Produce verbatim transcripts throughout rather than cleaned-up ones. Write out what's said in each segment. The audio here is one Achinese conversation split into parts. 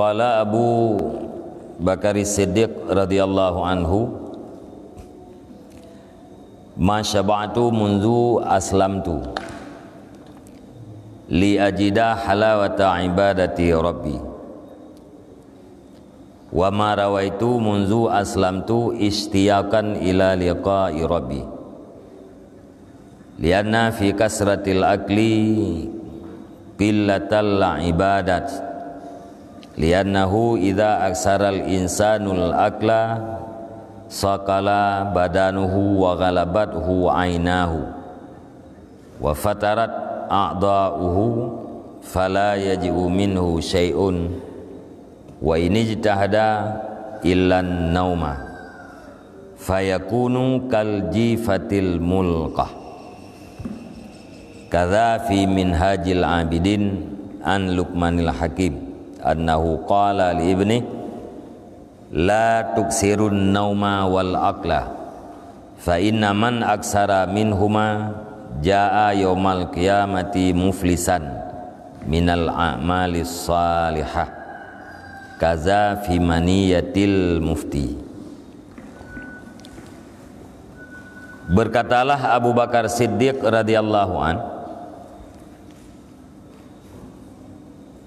Qala Abu Bakar Siddiq radhiyallahu anhu, "Ma syaba'tu munzu aslamtu li ajida halawata ibadati rabbi. Wa ma rawaitu munzu aslamtu isytiyaqan ila liqa'i rabbi. Lianna fi kasratil akli qillatal ibadat. Liannahu idza aksaral insanul akla saqala badanuhu wa ghalabathu ainahu wa fatarat a'dha'uhu fala yaji'u minhu syai'un wa inijtahada illan nauma fayakunu kal jifatil mulqah." Kadza fi Minhajil Abidin an Luqmanil Hakim annahu qala li ibni, "La tuksirun nauma wal akla, fa inna man aksara minhuma jaa yaumal qiyamati muflisan minal a'malis salihah." Kaza fi maniyatil mufti. Berkatalah Abu Bakar Siddiq radhiyallahu an,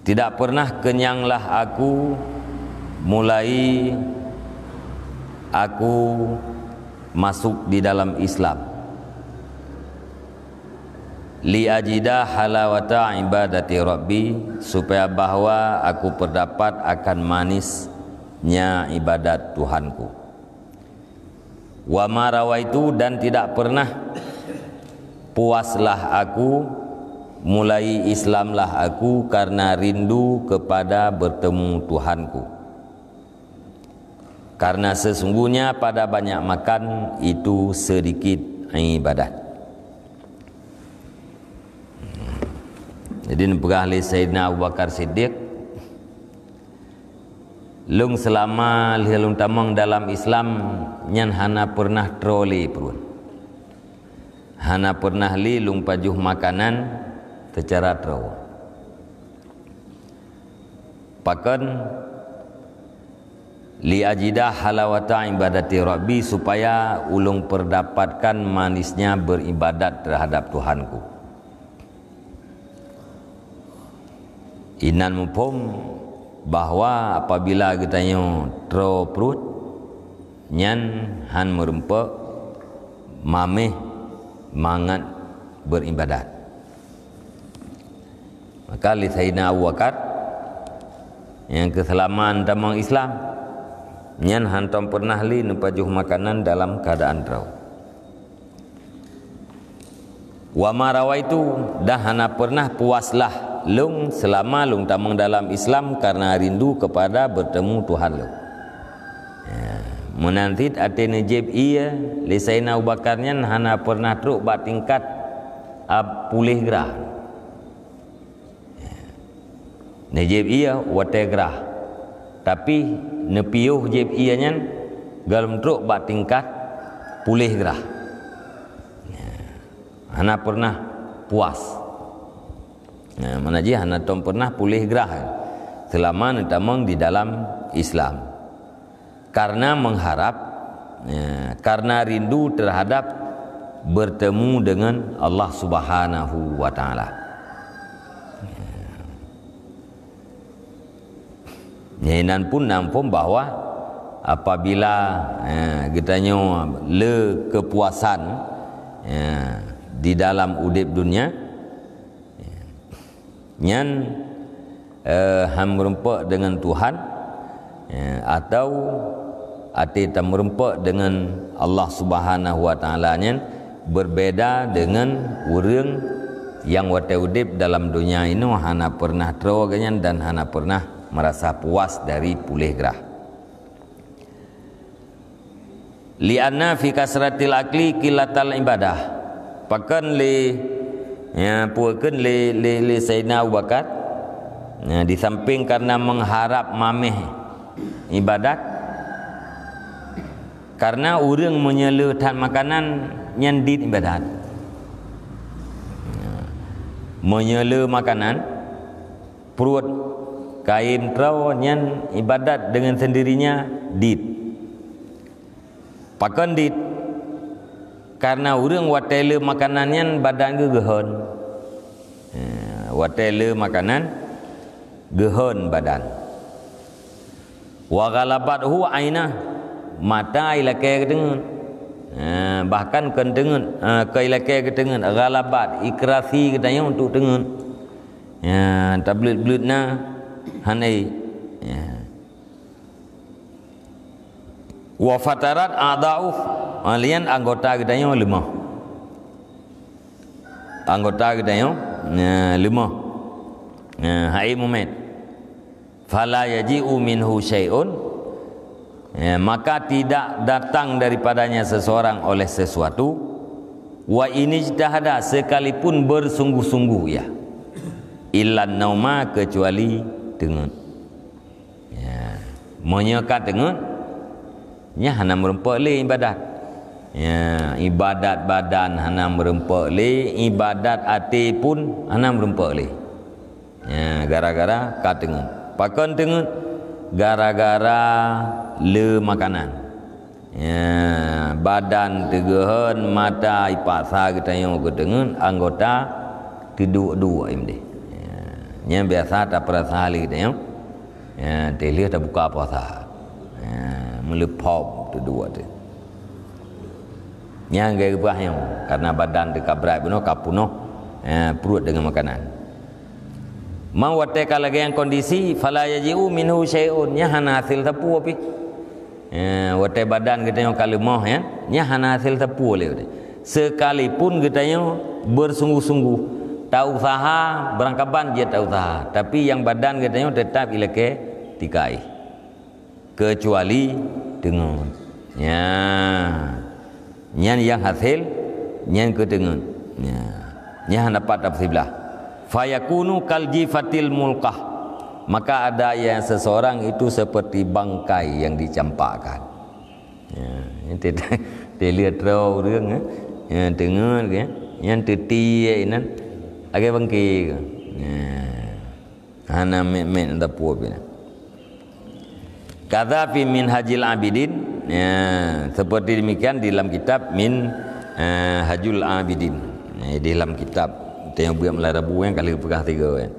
"Tidak pernah kenyanglah aku mulai aku masuk di dalam Islam. Li ajida halawata ibadati rabbi, supaya bahwa aku berdapat akan manisnya ibadat Tuhanku. Wa ma rawaitu, dan tidak pernah puaslah aku, mulai Islamlah aku karena rindu kepada bertemu Tuhanku. Karena sesungguhnya pada banyak makan itu sedikit ibadat." Jadi, neupeugah lé Saidina Abu Bakar Siddiq, "Lôn seulama lheueh lôn tamong dalam Islam nyan hana pernah troe lé pruet. Hana pernah lé lôn pajoh makanan seucara troe. Pakon? Li ajida halawata ibadati rabbi, supaya ulôn perdapatkan manisnya beribadat terhadap Tuhanku." Inan muphom bahwa apabila geutanyoe troe pruet, nyan han meurumpok maméh mangat beribadat. Maka lé Saidina Abu Bakar nyang keu seulama tamong Islam, nyan hantom pernah lé neupajoh makanan dalam keuadaan droe. Wa ma rawaitu, dan hana pernah puaslah lôn seulama lôn tamong dalam Islam karena rindu kepada bertemu Tuhan lôn. Ya, meunan cit até neujieb ié lé Saidina Abu Bakar nyan hana pernah trok bak tingkat, a, puléh grah. Neujieb ié watée grah, tapi neupiôh jieb ié nyan gohlom trok bak tingkat puléh grah. Hana pernah puas. Nah, mana jih hana tom pernah puléh grah seulama neutamong di dalam Islam. Karena mengharap, ya, karena rindu terhadap bertemu dengan Allah Subhanahu wa Ta'ala. Nyan pun namphom bahwa apabila, ya, geutanyoe le kepuasan, ya, di dalam udeb dunia, nyan, eh, han meurumpok deungon Tuhan, eh, atau até tameurumpok deungon Allah Subhanahu wa Ta'ala nyan berbeda deungon ureuëng nyang watée udeb dalam donya inoe hana pernah troe geuhnyan dan hana pernah merasa puas dari puléh grah. Lianna fi kasratil akli qillatal ibadah. Pakon lé, ya, peue kheun lé, lé, lé Saidina Abu Bakar? Ya, di samping karena mengharap maméh ibadat, karena ureuëng meunyoe le that makanan nyan dit ibadat. Ya. Meunyoe le makanan, pruet Kayém troe nyan ibadat deungon sendirinya dit. Pakon dit? Karena ureuëng watée le makanan nyan badan geuh geuhon. Ha, watée le makanan geuhon badan. Wa ghalabathu ainah, mata ilakée geuteungeut. Ha, bahkan kon teungeut, ha, kon ilakée geuteungeut, ghalabat, ikrasi geutanyoe untuk teungeut. Ya, tableuet-bleuet na hana. Ya. Wa fatarat a'dha'u, ha, lian anggota geutanyoe leumoh. Anggota geutanyoe, ya, leumoh. Ya, hai mumet. Fala yaji'u minhu syai'un, ya, maka tidak datang daripadanya seseorang oleh sesuatu, wa inijtahada, sekalipun bersungguh-sungguh ia, illan nauma, kecuali teungeut. Ya, meunyoe ka teungeut, nyan hana meurumpok lé ibadat. Ya, ibadat badan hana meurumpok lé, ibadat até pun hana meurumpok lé. Ya, gara-gara ka teungeut. Pakon teungeut? Gara-gara le makanan. Ya, badan teugeuhon, mata ipaksa geutanyoe keu teungeut, anggota teuduek-duek im deh. Ya, nyan biasa tapeurasa lé geutanyoe. Ya, teuh lheueh tabuka puasa. Ya, meuleupom teuduek teuh. Nyang geupeugah nyoe, karena badan teuka brat bunoe ka punoh, eh, pruet deungon makanan. Ma watée ka lagée nyang kondisi, fala yaji'u minhu syai'un, nyan hana hasé sapeue pih. Eh, watée badan geutanyoe ka leumoh, ya, nyan hana hasé sapeue lé watée. Sekalipun geutanyoe bersungguh-sungguh, tausaha, beurangkaban jeuet tausaha, tapi nyang badan geutanyoe teutap ilakée tikai. Kecuali teungeut. Ya. Nyan nyang hasé, nyan keu teungeut. Ya. Nyan hana pat tafsir blah. Fayakunu kal jifatil mulqah. Maka ada yang seseorang itu seperti bangkai yang dicampakkan. Ya, nyan teu-, teulieu troe ureuëng, eh. Ya, teungeut ke, nyan teutiek inan lagée bangke ke. Ya. Hana met-met sapeue pih na. Kadza fi Minhajil Abidin, ya, seperti demikian di dalam kitab Min, eh, Hajul Abidin. Ya, di dalam kitab, teuh nyang buet malam Rabu, kan, ka lheueh peugah tiga, kan.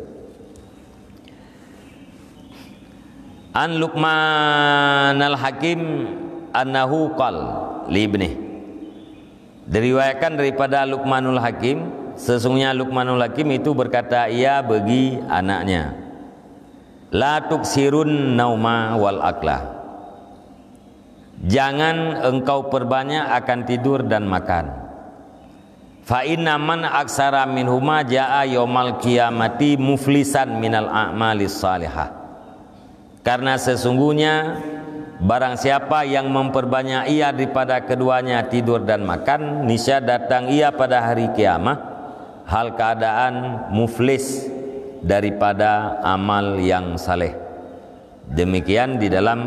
An Luqman Al-Hakim annahu qal li ibnih. Diriwayatkan daripada Luqmanul Hakim, sesungguhnya Luqmanul Hakim itu berkata, ia bagi anaknya, "La tuksirun nauma wal akla." Jangan engkau perbanyak akan tidur dan makan. "Fa inna man aksara minhuma jaa yaumal qiyamati muflisan minal a'malis salihah." Karena sesungguhnya barang siapa yang memperbanyak ia daripada keduanya tidur dan makan, niscaya datang ia pada hari kiamat hal keadaan muflis daripada amal yang saleh. Demikian di dalam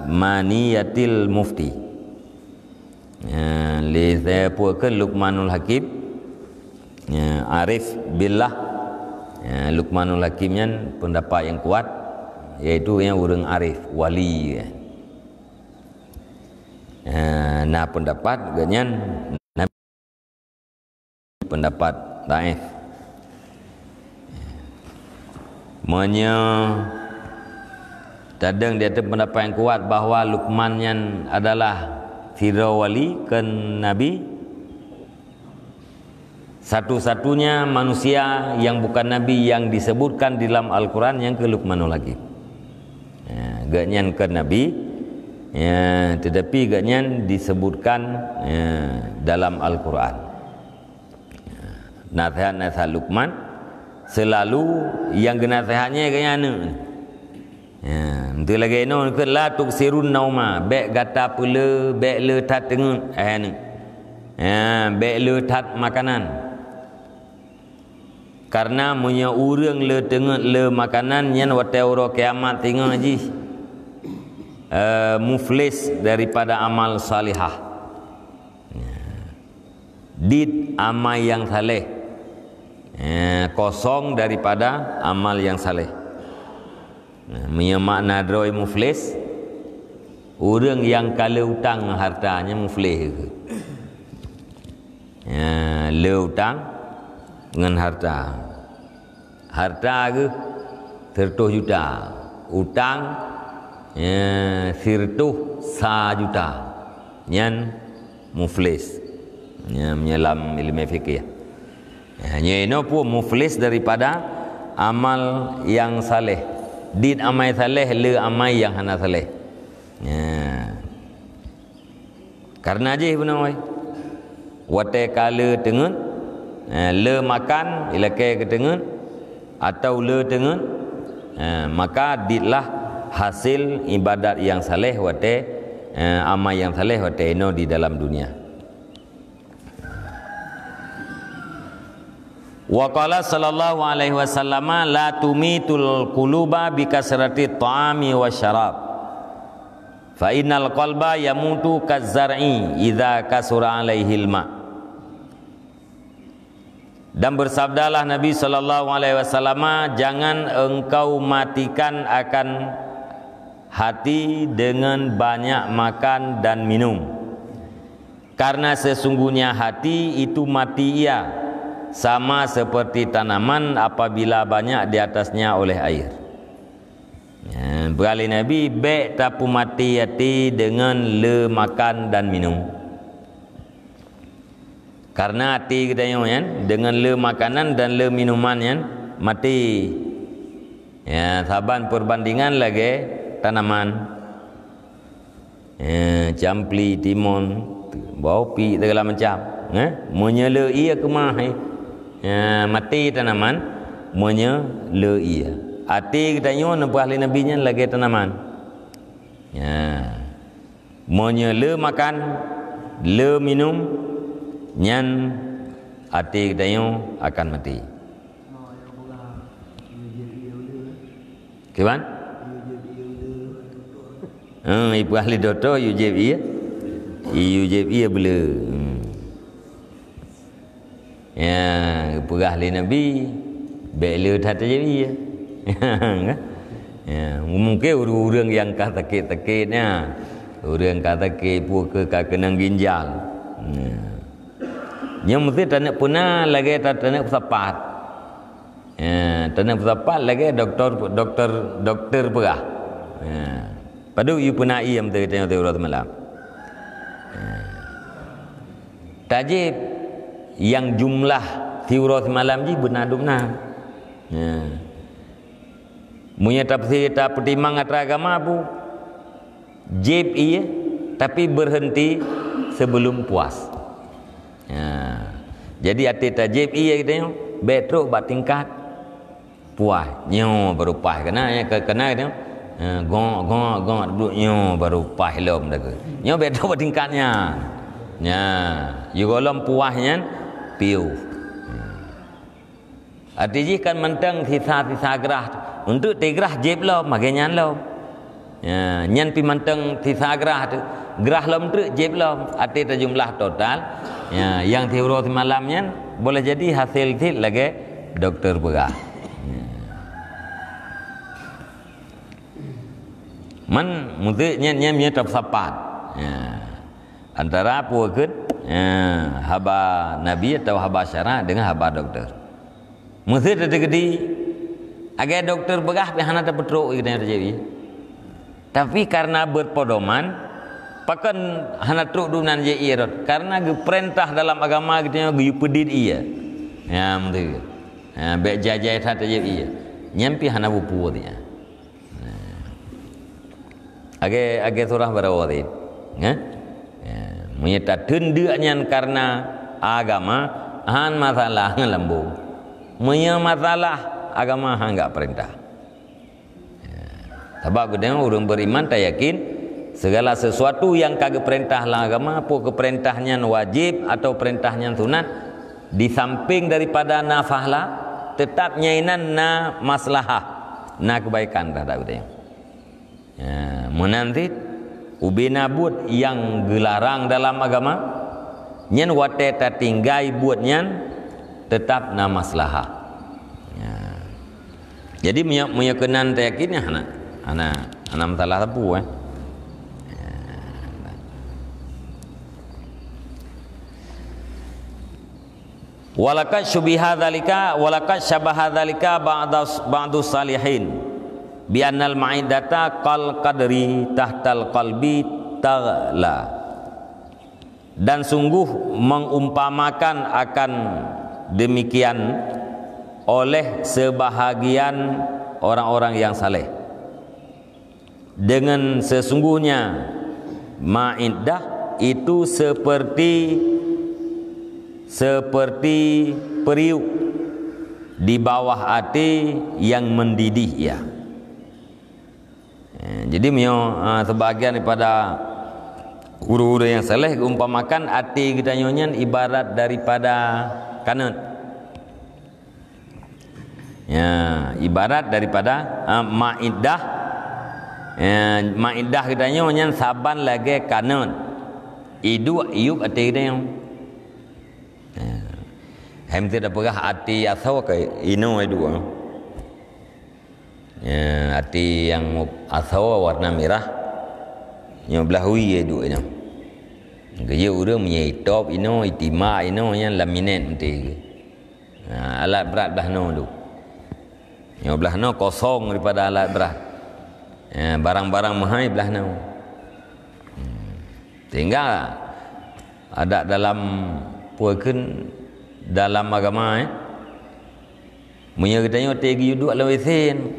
Maniyatil Mufti. Ya, lé saya pue ke Luqmanul Hakim. Ya, arif billah. Ya, Luqmanul Hakim nyan pendapat yang kuat, yaitu yang ureuëng arif, wali, ya. Ya, na pendapat geuhnyan pendapat dhaif. Meunyoe tadeng di ateueh pendapat nyang kuat bahwa Luqman nyan adalah sidroe wali, kon nabi, satu-satunya manusia yang bukan nabi yang disebutkan di dalam Al-Quran nyang keuh Luqmanul Hakim. Ya, geuhnyan kon nabi, ya, tetapi geuhnyan disebutkan, ya, dalam Al-Quran. Naseuhat-naseuhat Luqman, seulalu nyang geunaseuhat nyan geuhnyan aneuk. Ya, beutôi lagée nyoe keuh, "La tuksirun nauma," bék gata peule, bék le that teungeut, hai aneuk. Ya, bék le that makanan. Karena meunyoe ureuëng le teungeut le makanan, nyan watée uroe kiamat singoh jih, eh, muflis daripada amal salihah. Ya. Dit amai nyang saleh. Eh, kosong daripada amal nyang saleh. Nah, meunyoe makna droe muflis, ureuëng nyang ka le utang ngon harta, nyan muflis. Ya, le utang ngon harta. Harta geuh sireutoh juta, utang, ya, sireutoh sa juta. Nyan muflis. Nyan meunyoe lam ilmu fikih. Ya, nyoe inoe pun muflis daripada amal yang saleh. Dit amai saleh, le amai yang hana saleh. Ya. Karena jih bunoe. Watée ka le teungeut, eh, le makan, ilakée keu teungeut, atau le teungeut, eh, maka ditlah hasil ibadat yang saleh watée, eh, amai yang saleh watée inoe di dalam dunia. Wa qala sallallahu alaihi wasallama, "La tumitul quluba bi kasrati ta'ami wa syarab. Fa innal qalba yamutu kazzar'i idza kasura alaihil ma." Dan bersabdalah Nabi sallallahu alaihi wasallama, "Jangan engkau matikan akan hati dengan banyak makan dan minum. Karena sesungguhnya hati itu mati ia, sama seperti tanaman apabila banyak di atasnya oleh air." Ya, peugah lé Nabi, bék tapeumati até deungon le makan dan minum. Karena até geutanyoe nyan, deungon le makanan dan le minuman nyan, maté. Ya, saban perbandingan lagée tanaman. Eh, campli, timon, bawang pih, segala macam. Eh, meunyoe le ie keumah, eh. Eh, maté tanaman, meunyoe le ie. Até geutanyoe neupeugah lé Nabi nyan lagée tanaman. Ya. Meunyoe le makan, le minum, nyan até geutanyoe akan maté. Kiban? Eh, ipeugah lé dokto, yue jieb ie. Yue jieb ie beule. Hmm. Ya, peugah lé Nabi, bék le that jieb ie. Ya, mungkin ureuëng-ureuëng nyang ka sakét-sakét nyan. Ureuëng ka sakét, peue keu ka keunong ginjal. Ya. Nyoe meusti taneuk peuna lagée ta-, taneuk peusapat. Ya, taneuk peusapat lagée doktor, doktor, doktor peugah. Ya. Padub yue peuna ie meuteuk teuh uroe seumalam. Ya. Tajieb nyang jumlah siuroe seumalam jih beuna dum na. Ya. Meunyoe tapeusi-, tapeutimang atra agama bu, jieb ie, tapi berhenti sebelum puas. Ya. Jadi até tajieb ie geutanyoe, bék trok bak tingkat puas. Nyoe baru paih keunan, ya, ke-, keunan geutanyoe. Ha, gok, gok, gok, duek nyoe baru paih lom dah ke. Nyoe bék trok bak tingkat nyan. Ya, yue gohlom puas nyan piôh. Até jih kan mantong sisa-sisa grah. Untuk teugrah jieb lom, lagée nyan lom. Ya, nyan pi mantong sisa grah tu. Grah lom treuk jieb lom. Até tajumlah total. Ya, nyang siuroe seumalam nyan boleh jadi hasil cit lagée doktor peugah. Ya. Man, meuteuk nyan, nyan meunyoe tapeusapat. Ya. Antara peue kheun, ya, haba Nabi atau haba syara dengan haba doktor. Meuseue teukeudi, lagée doktor peugah pih hana tapeutrok geutanyoe tajieb ie. Tapi karena berpedoman, pakon hana trok dumnan jieb ie rot? Karena geupeurintah dalam agama geutanyoe geuyue peudit ie. Ya, meuteuk. Ya, bék jai-jai that tajieb ie. Nyan pih hana bupu dia. Lagée, lagée surah baroe tadi. Nyan? Ya, meunyoe tateundeuk nyan karena agama, han masalah ngon lambung. Meunyoe masalah agama, han gak peurintah. Ya. Sabab geutanyoe ureuëng beriman tayakin segala sesuatu nyang ka geupeurintah lam agama, peue keu peurintah nyan wajéb atau peurintah nyan sunat, di samping daripada na fahla, teutap nyang inan na maslahah, na keubaikan terhadap geutanyoe. Ya, meunan cit, ubena buet nyang geularang dalam agama, nyan watée tatinggai buet nyan, teutap na maslahah. Ya. Jadi, meunyoe, meunyoe keunan tayakin, nyan hana. Hana, hana masalah sapeue, eh. Walaqad syubiha dzalika, walaqad syabaha dzalika ba'da, ba'dus salihin, bi annal ma'iddata kal qadri tahtal qalbi taghla. Dan sungguh mengumpamakan akan demikian oleh sebahagian orang-orang yang saleh. Dengan sesungguhnya maiddah itu seperti, seperti periuk di bawah até yang mendidih ia. Eh, jadi meunyoe, ah, sebahagian daripada ureuëng-ureuëng yang saleh geuumpamakan até geutanyoe nyan ibarat daripada kanot. Ya, ibarat daripada, ah, maiddah. Ya, maiddah geutanyoe nyan saban lagée kanot. Iduek iyup até geutanyoe. Ya. Hai meuteuk tapeugah até asoe ka inoe iduek. Ya, até nyang asoe warna mirah, nyoe blaih wie iduek nyoe. Geuyue ureuëng meunyoe itop inoe, itimak inoe, nyan laminate meuteuk. Ha, alat brat blaih noe tu. Nyoe blaih noe kosong daripada alat brat. Ha, barang-barang meuhai blaih noe. Hmm. Sehingga adat dalam, peue kheun, dalam agama, eh. Meunyoe geutanyoe até geuyue duek lam WC,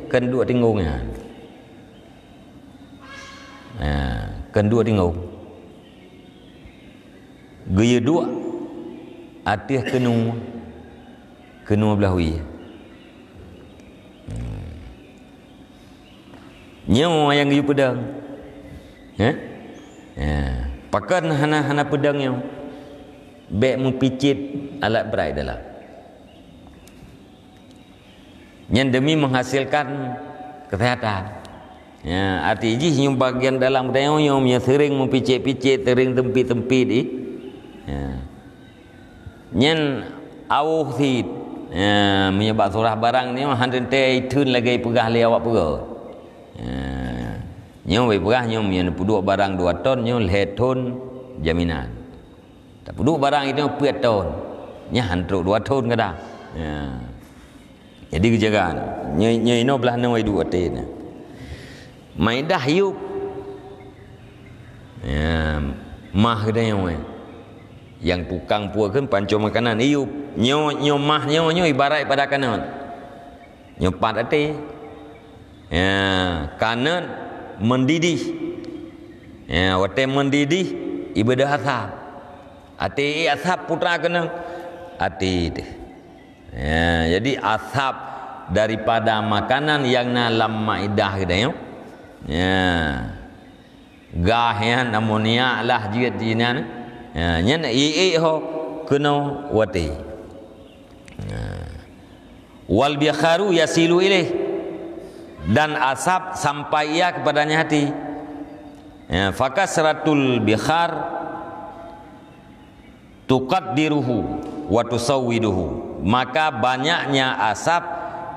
kon duek tinggong nyan. Ha, kon duek tinggong. Geuyue duek ateueh keunoe, keunoe blaih wie. Hmm. Nyoe nyang geuyue peudong. Heh? Ya. Pakon hana, hana peudong nyoe? Bék meupicit alat brat dalam. Nyan demi menghasilkan kesehatan. Ya, arti jih nyoe bagian dalam geutanyoe nyoe, meunyoe sering meupicit-picit, sering tempit-tempit, ih. Ya. Nyan awöh cit. Ya, meunyoe bak surah barang nyoe, han teuntée itheun lagée peugah lé awak peugah. Ya. Nyoe bak peugah nyoe, meunyoe neupeuduek barang dua ton, nyoe lhée thon jaminan. Tapeuduek barang itu peuet thon. Nyan han trok dua thon kada. Ya. Jadi geujaga. Nyoe, nyoe inoe blaih noe iduek até nyan. Maidah iyup. Ya, mah geutanyoe. Nyang tukang peue kheun pancong makanan iyup. Nyoe, nyoe mah nyoe, nyoe ibarat pada kanot. Nyoe pat até. Ya, kanot mendidih. Ya, watée mendidih, ibeudôh asap. Até asap putra keunoe até teuh. Ya, jadi asap daripada makanan nyang na lam maidah geutanyoe. Ya. Gah nyan, amonia lah jeuet di nan. Ya, nyan iék ho keunoe watée. Ya. Wal bikharu yasilu ilaih. Dan asap sampai ia kepadanya hati. Ya, fakasratul bikhar tuqaddiruhu wa tusawwiduhu, maka banyaknya asap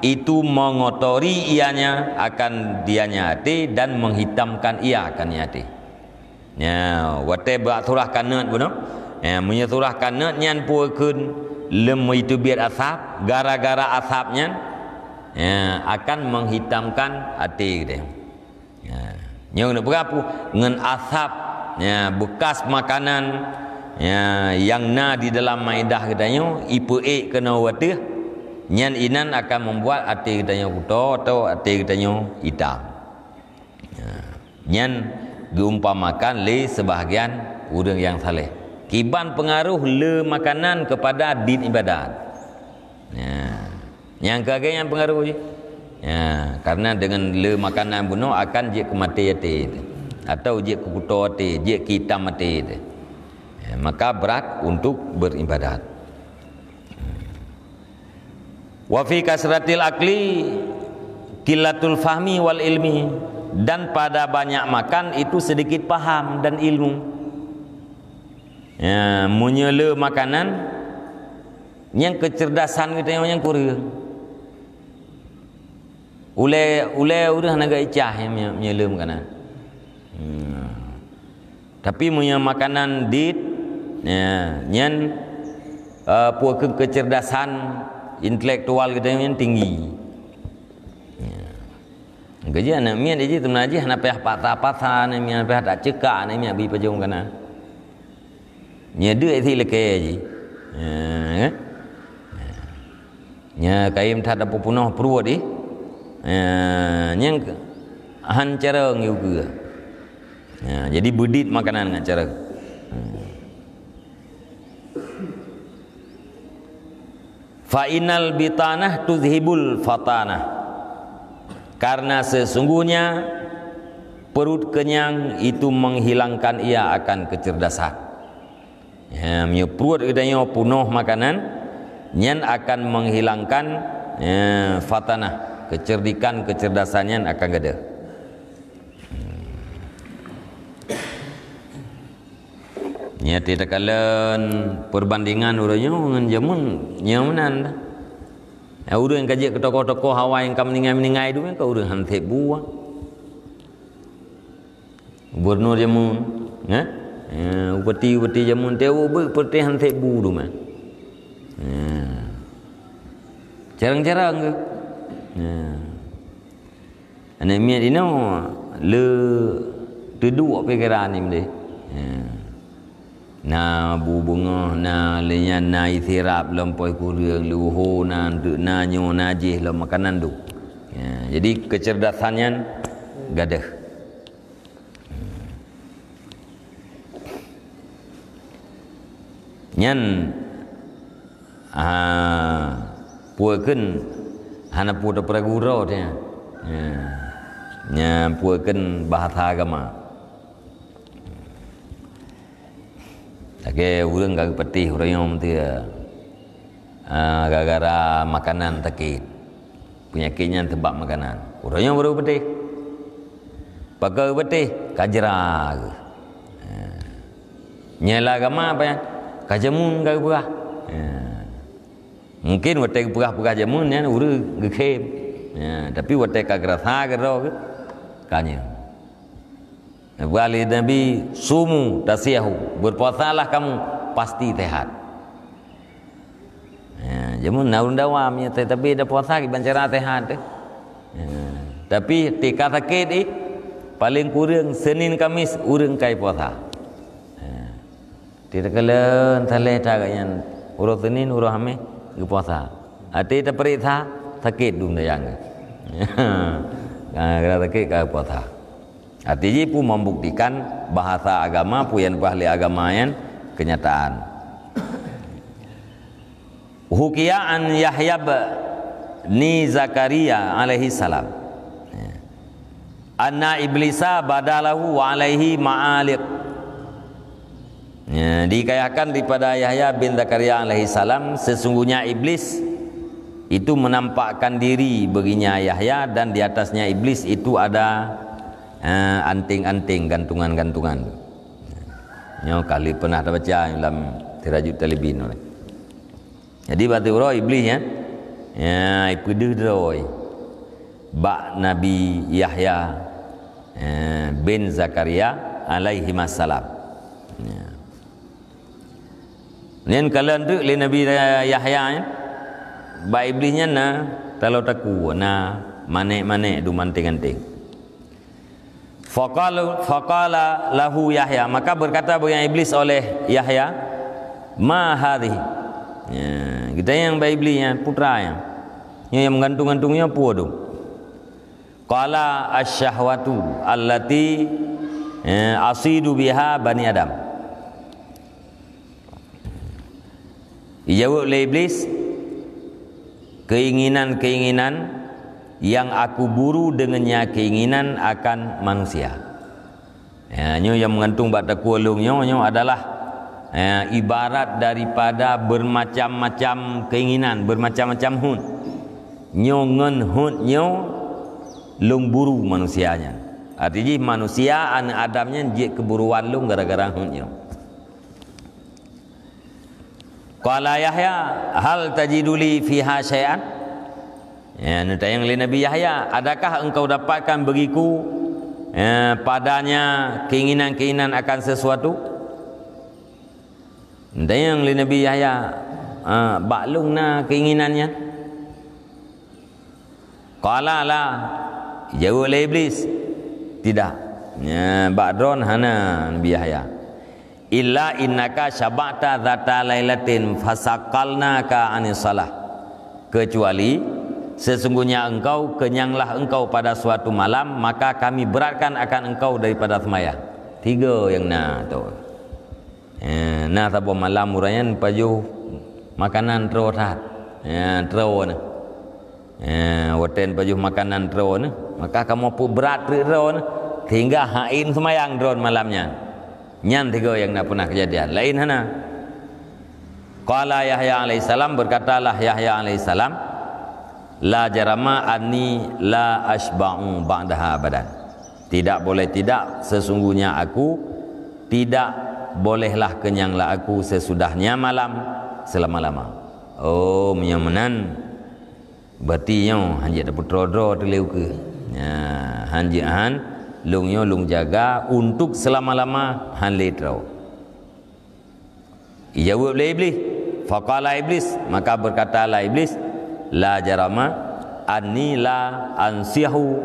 itu mengotori ianya akan dianya até dan menghitamkan ia akan até. Ya, watée bak surah kanot bunoe. Ya, meunyoe surah kanot nyan peue kheun lom meuteubiet asap, gara-gara asap nyan, ya, akan menghitamkan até geutanyoe. Ya. Nyoe keuneuk peugah peue? Ngon asap, ya, bekas makanan, ya, nyang na di dalam maidah geutanyoe, ipeuék keunoe watée, nyan inan akan membuat até geutanyoe kuto atau até geutanyoe itam. Ya. Nyan geuumpamakan lé sebahagian ureuëng nyang saleh. Kiban pengaruh le makanan kepada din ibadat. Ya. Nyang keu lagée nyan peungaruh jih. Ya, karena deungon le makanan bunoe akan jeuet keu maté até teuh, atau jeuet keu kuto até, jeuet keu itam até teuh. Ya, maka berat untuk beribadat. Wa fi kasratil akli qillatul fahmi wal ilmi, dan pada banyak makan itu sedikit paham dan ilmu. Ya, meunyoe le makanan, nyang keucerdasan geutanyoe nyang kureueng. Ulée, ulée ureuëng hana geuicah nyang meunyeuleuem kana. Hmm. Tapi meunyoe makanan dit, ya, nyan, eh, peue keuh, kecerdasan intelektual geutanyoe nyan tinggi. Ya. Gaji aneuk miet jih teuma jih hana payah pata-pata, aneuk miet hana payah tacekak, aneuk miet bri pajong kana. Nyan deuek si lakée jih. Ya, kan? Nya kayém that tapeupunoh pruet ih. Nya, nyang ke-, han carông yue keue. Nya, jadi beudit makanan ngon carông. Hmm. Fa innal bitanah tuzhibul fatanah. Karena sesungguhnya perut kenyang itu menghilangkan ia akan kecerdasan. Ya, meunyoe pruet geutanyoe punoh makanan, nyan akan menghilangkan, ya, fatanah, kecerdikan, kecerdasan nyan akan gadôh. Nyan takalon perbandingan ureuëng nyoe ngon jameun nyoe meunan dah. Ya, ureuëng ka jeuet keu tokoh-tokoh awai nyang ka meuninggai-meuninggai dum, ka ureuëng han sép bu. Gubernur jameun, ya? Ya, bupati-bupati jameun, teuh beuet peureuteh han sép bu dum, eh. Ya. Carông-carông geuh. Ya. Aneuk miet inoe le teuduek pikeran ni deh. Ya. Na bu beungoh, na lé nyan, na ie sirap lom poh kureueng, leuho na, enteuk na nyoe, na jih lom makanan tu. Ya, jadi kecerdasan nyan gadôh. Nyan, ah, peue kheun hana peue tapeureulée uroe nyan. Ya. Nyan peue kheun bahasa agama. Lagée ureuëng ka geupeuteh uroe nyoe meuteue, ah, gara-gara makanan sakét. Peunyakét nyan sabab makanan. Uroe nyoe baru geupeuteh. Pakon geupeuteh, ka jra geuh. Ha. Nyan lam agama apa nyan? Ka jameun ka geupeugah. Ha. Mungkin watée geupeugah-peugah jameun nyan ureuëng geukhém. Ha, tapi watée ka geurasa keudroe geuh, ka nyan. Geupeugah lé Nabi, "Sumu tasihu, berpuasalah kamu, pasti sehat." Ya, jameun na ureuëng dawam nyoe, tapi dak puasa kiban cara sehat teuh. Ya, tapi tika sakét ih, paléng kureueng Senin Kamis ureuëng kai puasa. Ya. Teuka lôn saleh that gobnyan uroe Senin, uroe Hameh geupuasa. Até tapeuriksa, sakét dum dayang geuh. Ha, gara sakét ka puasa. Arti jih peue membuktikan bahasa agama, peue nyang bahasa agama nyan kenyataan. Hukiya an Yahya bni Zakaria alaihi salam. Anna iblisa badalahu wa alaihi ma'aliq. Ya, dikayahkan daripada Yahya bin Zakaria alaihi salam, sesungguhnya iblis itu menampakkan diri baginya Yahya, dan di atasnya iblis itu ada, eh, anting-anting, gantungan-gantungan. Nyoe kali pernah tabaca lam Sirajut Talibin. Jadi, bak uroe Iblih nyan, ya, ipeudeuh droe bak Nabi Yahya, eh, bin Zakaria alaihimassalam. Ya. Nyan kalon teuk lé Nabi Yahya nyan, bak Iblih nyan na taloe takue, na manék-manék dum anting-anting. Faqala, faqala lahu Yahya, maka berkata baginya Iblis oleh Yahya, "Ma hadhihi?" Ya, geutanyong bak Iblis nyan, putra nyan. Nyoe nyang meugantung-gantung nyoe peue dum? Qala, "Asy-syahwatu allati, eh, asidu biha bani Adam." Dijaweueb lé Iblis, "Keinginan-keinginan yang aku buru dengannya keinginan akan manusia." Ya, nyoe nyang meugantung bak takue lôn nyoe, nyoe adalah, ya, ibarat daripada bermacam-macam keinginan, bermacam-macam hot. Nyoe ngon hot nyoe lôn buru manusia nyan. Arti jih manusia, aneuk Adam nyan jeuet keuburuan lôn gara-gara hot nyoe. Qala Yahya, "Hal tajidu li fiha syai'an?" Ya, neutanyong lé Nabi Yahya, "Adakah engkau dapatkan bagiku, ya, padanya keinginan-keinginan akan sesuatu?" Neutanyong lé Nabi Yahya, "Ah, bak lôn na keinginan nyan?" Qala la, jaweueb lé Iblis, "Tidak." Ya, bak droen hana, Nabi Yahya. "Illa innaka syaba'ta dzata lailatin fasaqalnaka anis shalah." Kecuali sesungguhnya engkau kenyanglah engkau pada suatu malam, maka kami beratkan akan engkau daripada seumayang. Tiga nyang na tu. Eh, na saboh malam ureueng nyan pajoh makanan troe that. Ya, troe na. Eh, watèe pajoh makanan troe na, maka kamoe peubrat treuk droe na, sehingga han seumayang droe malam nyan. Nyan tiga nyang na peunah keujadian. Laén hana. Qala Yahya alaihissalam, berkatalah Yahya alaihissalam, "La jarama anni la asyba'u ba'daha abadan." Tidak boleh tidak, sesungguhnya aku tidak bolehlah kenyanglah aku sesudahnya malam selama-lama. Oh, meunyoe meunan, Berarti nyoe hanjeuet tapeutroe droe teuh lé ukeue. Nyan, hanjeuet han, lôn nyoe lôn jaga untuk selama-lama han lé troe. Ijaweueb lé Iblih. Faqala Iblis, maka berkatalah Iblis, "La jarama anni la ansihu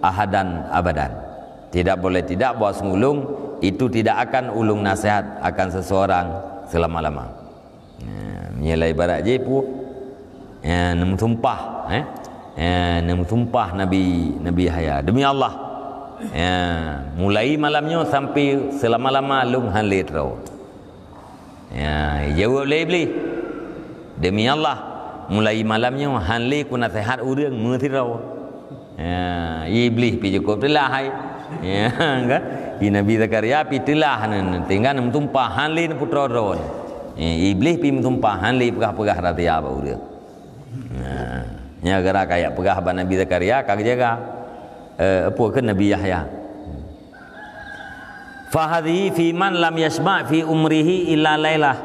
ahadan abadan." Tidak boleh tidak, bahwa ulôn itu tidak akan ulôn nasihat akan seseorang selama-lama. Ya, meunyoe ibarat jih peue? Ya, neumeusumpah, eh? Ya, neumeusumpah Nabi, Nabi Yahya, "Demi Allah, ya, mulai malam nyoe sampai selama-lama lôn han lé troe." Ya, jaweueb lé Iblih, "Demi Allah, mulai malam nyoe han lé kunaseuhat ureueng meusidroe." Ya, Iblih pi cukup teulah hai. Ya, kan? Di Nabi Zakaria pi teulah nan, tinggai neumeusumpah han lé neupeutroe droe. Ya, Iblih pi meusumpah han lé peugah-peugah rahsia bak ureueng. Nah, nyan gara kajak peugah bak Nabi Zakaria ka geujaga. Eh, apa ke Nabi Yahya? "Fahadhi fi man lam yasma' fi umrihi illa lailah."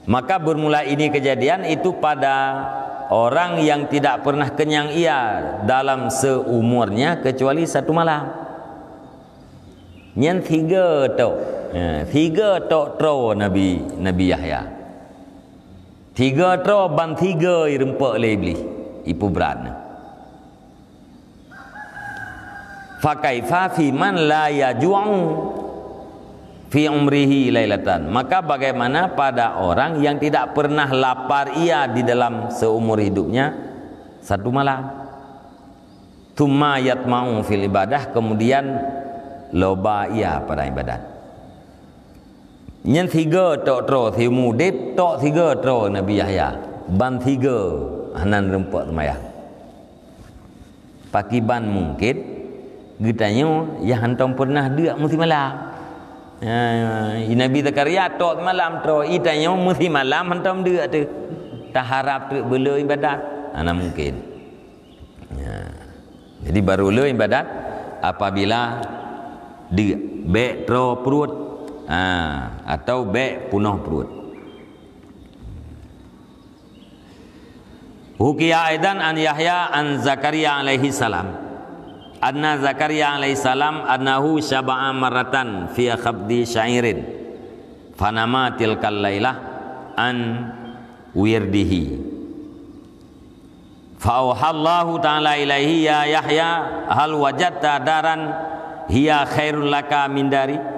Maka bermula ini kejadian itu pada orang yang tidak pernah kenyang ia dalam seumurnya kecuali satu malam. Nyan tiga tok. Ha, tiga tok troe Nabi, Nabi Yahya. Tiga troe ban tiga irumpok lé Iblih. Ipeubrat na. Fakaifa fi man la yaju'u fi umrihi lailatan? Maka bagaimana pada orang yang tidak pernah lapar ia di dalam seumur hidupnya satu malam? Tsumma yatma'u fil ibadah, kemudian loba ia pada ibadat. Nyan tiga tok troe, siumu udeb tok tiga troe Nabi Yahya. Ban tiga hana rumpok seumayang. Pakiban mungkin geutanyoe nyang hantom pernah deuk meusimalam. Ha, Nabi Zakaria tok malam troe, geutanyoe meusimalam hantom deuk teuh. Taharab treuk beu le ibadat. Hana mungkin. Ya. Jadi baru le ibadat apabila deuk, bèk troe pruet. Ha, atau bèk punoh pruet. Hukiya aidan an Yahya an Zakaria alaihi salam. Anna Zakaria alaihi salam annahu syaba'a marratan fi khabdi sya'irin. Fanama tilkal lailah an wirdihi. Fa auhallahu ta'ala ilaihi, "Ya Yahya, hal wajadta daran hiya khairun laka min dari?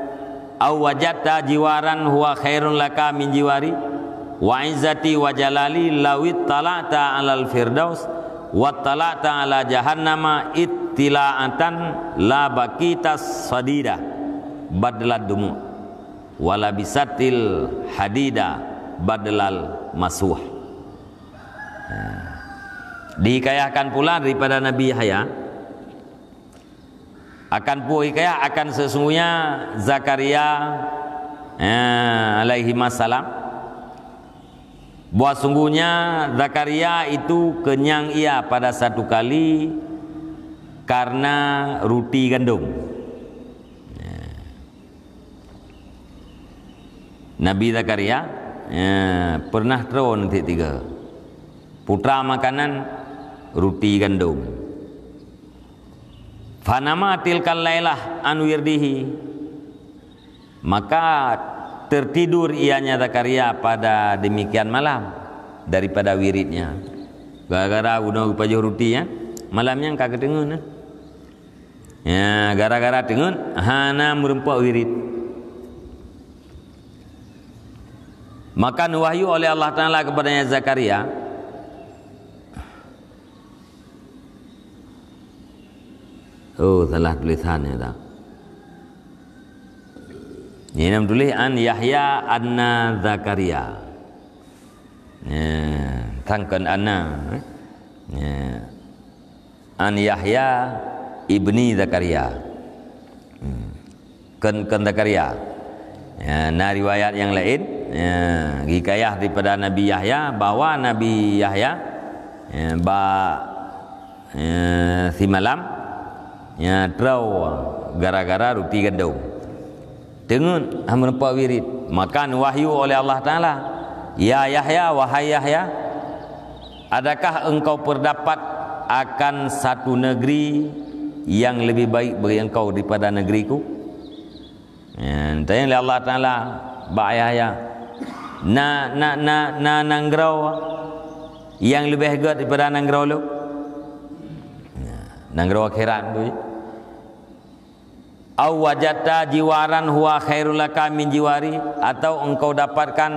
Au wajadta jiwaran huwa khairun laka min jiwari? Wa izzati wa jalali, lawit tala'ta alal firdaus, wat tala'ta ala jahannama ittila'atan la bakita sadida badlad dumu, wa labisatil hadida badlal masuh." Ha. Dihikayahkan pula daripada Nabi Yahya, akan peue hikayah, akan sesungguhnya Zakaria, ha, alaihi salam, bahwa sungguhnya Zakaria itu kenyang ia pada satu kali karena ruti gandum. Ha. Nabi Zakaria, ya, pernah troe tiga. Putra makanan ruti gandum. Fanama tilkal lailah an wirdihi. Maka tertidur ianya Zakaria pada demikian malam daripada wiridnya. Gara-gara bunoe geupajoh ruti, ya, malam nyan ka geuteungeut, ya. Ya, gara-gara teungeut, hana meureumpok wirid. Maka neuwahyu oleh Allah Taala kepadanya Zakaria. Oh, salah tulisan ya tak? Ini nam tulis an Yahya anna Zakaria. Ya, tangkan anna, eh? Ya. An Yahya ibni Zakaria. Hmm. Kon, kon Zakaria. Ya, na riwayat nyang laén, ya, hikayah daripada Nabi Yahya, bahwa Nabi Yahya, ya, bak, ya, simalam, ya, troe gara-gara ruti gandum. Teungeut hana meureumpok wirid, maka neuwahyu oleh Allah Taala, "Ya Yahya, wahai Yahya, adakah engkau berpendapat akan satu negeri yang lebih baik bagi engkau daripada negeriku?" Ya, tanyong lé Allah Taala bak Yahya, "Na, na, na, na nanggroe nyang leubeh gét daripada nanggroe lôn?" Ya, nanggroe akhirat tu. "Au wajadta jiwaran huwa khairul laka min jiwari," atau engkau dapatkan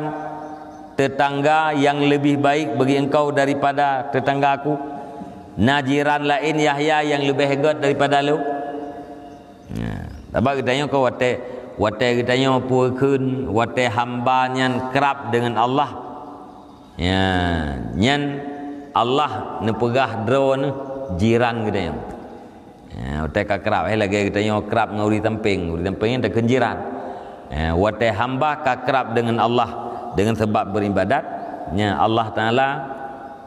tetangga yang lebih baik bagi engkau daripada tetanggaku? Na jiran laén Yahya nyang leubeh gét daripada lôn? Ya, sabab geutanyoe ka watée, watée geutanyoe peue kheun, watée hamba nyan krab deungon Allah. Ya, nyan Allah neupeugah droeneuh jiran geutanyoe. Ya, watée ka krab, eh, lagée geutanyoe krab ngon ureuëng sampéng, ureuëng sampéng nyan takheun jiran. Ya, watée hamba ka krab deungon Allah deungon sabab beuribadat, nya Allah Taala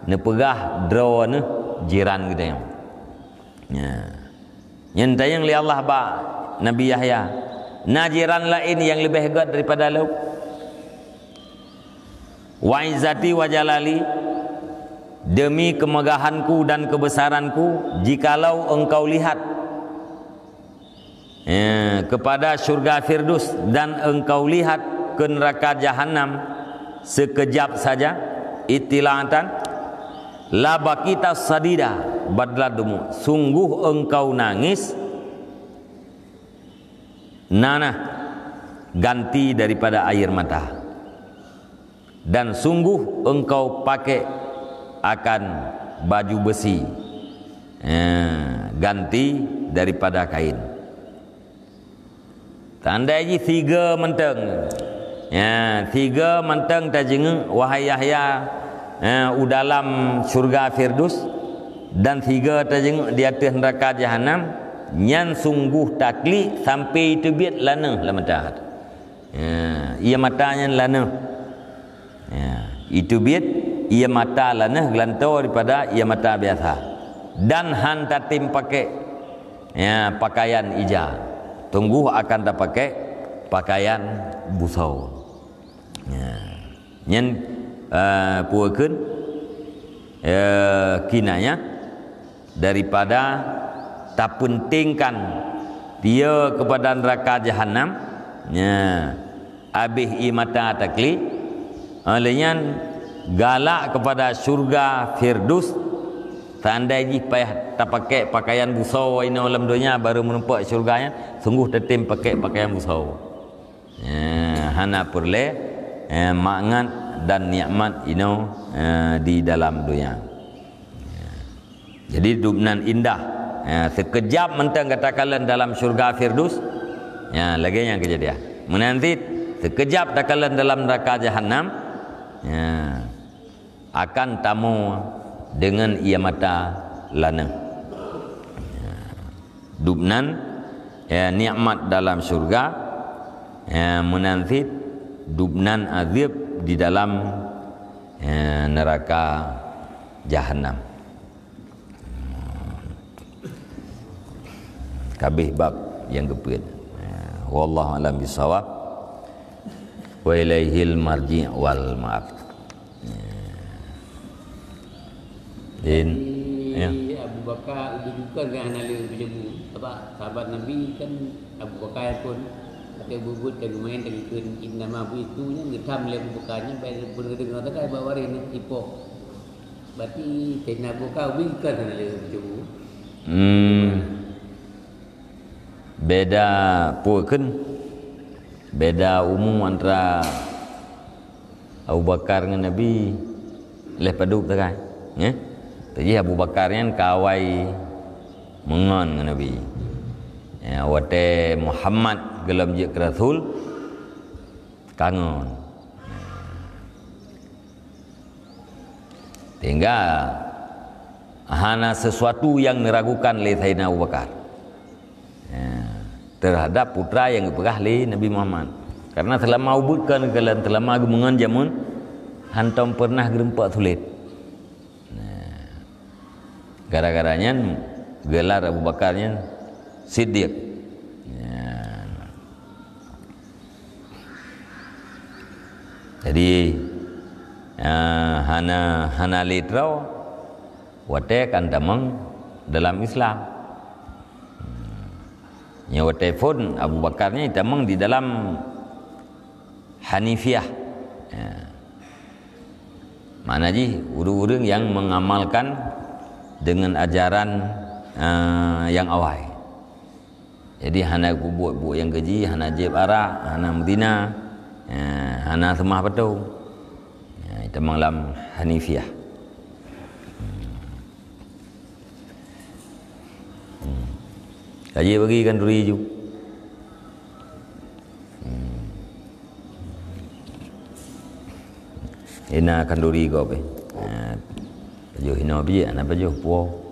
neupeugah droeneuh jiran geutanyoe. Ya. Nyan tanyong lé Allah bak Nabi Yahya, "Na jiran laén nyang leubeh gét daripada lôn?" "Wa izzati wa jalali, demi kemegahanku dan kebesaranku, jikalau engkau lihat, eh, kepada syurga Firdaus dan engkau lihat ke neraka Jahannam sekejap saja, ittila'atan, la bakita sadida badla dumu, sungguh engkau nangis nanah ganti daripada air mata, dan sungguh engkau pakai akan baju besi, eh, ganti daripada kain." Tandai jih siga mantong. Ya, siga mantong tajeungeuk, wahai Yahya, eh, u dalam syurga Firdaus, dan siga tajeungeuk di ateueh neuraka Jahannam, nyan sungguh taklik sampai teubiet laneuh lam mata. Ya, ié mata nyan laneuh. Ya, iteubiet ié mata laneuh geulantoe daripada ié mata biasa, dan han tatem pakai, ya, pakaian ija, sungguh akan tapakai pakaian busoe. Ya. Nyan, eh, peue kheun, eh, kinayah daripada tapeuntingkan dia kepada neuraka Jahannam, nya, abéh ié mata taklik, eh, lheueh nyan galak kepada syurga Firdaus, tandai jih payah tapakai pakaian busoe inoe lam donya baru meurumpok syurga nyan, sungguh tatem pakai pakaian busoe. Eh, hana peureulée, eh, mangat dan nikmat inoe, eh, di dalam donya. Jadi, dubnan indah. Eh, sikeujab mantong gata kalon dalam syurga Firdaus. Ya, lagée nyan keujadian. Meunan cit, sikeujab takalon dalam neuraka Jahannam. Ya. Akan tamoe deungon ié mata laneuh. Dubnan, ya, nikmat dalam syurga, ya, meunan cit dubnan azab di dalam, ya, neuraka Jahannam. Kabeh bab nyang keupeuet. Ya, wallahu a'lam bissawab. Wa ilaihil marji' wal ma'ab. Din. Ya. Jadi Abu Bakar ubit-ubit kan hana lé peujeubu. Sabab sahabat Nabi kan Abu Bakar pun, kata bubut dan main dan ikut innama buistu nyan geutam lé Abu Bakar nyan, baik pun geudeungoe sagai bak waréh nyan tipoh. Berarti Saidina Abu Bakar ubit kan hana lé peujeubu. Hmm. Beda peue kheun? Beda umu antara Abu Bakar ngon Nabi lhèe padub sagai, ya. Jadi Abu Bakar nyan ka awai meungon ngon Nabi. Ya, watèe Muhammad geulom jeuet keu rasul, ka ngon. Sehingga hana sesuatu yang diragukan lé Saidina Abu Bakar, ya, terhadap putra nyang geupeugah lé Nabi Muhammad. Karena seulama ubit kon keu lôn, seulama geumeungon jameun, hantom pernah geurumpok sulet. Nah, gara-gara nyan gelar Abu Bakar nyan Siddiq. Nah. Jadi, ah, hana, hana lé troe watèe kan tamong dalam Islam. Nyoe watèe phôn Abu Bakar nyan tamong di dalam Hanifiyah. Ya. Makna jih, ureueng-ureueng nyang mengamalkan dengan ajaran, eh, nyang awai. Jadi, hana peubuet buet nyang keji, hana jieb arak, hana meuzina, eh, hana seumah patung. Ya, tamong lam Hanifiyah. Hmm. Hmm. Ka jeuet bagi khanduri ju. Hmm. Ina khanduri gob, eh. Ha, pajoh inoe bijéh, hana pajoh puwoe.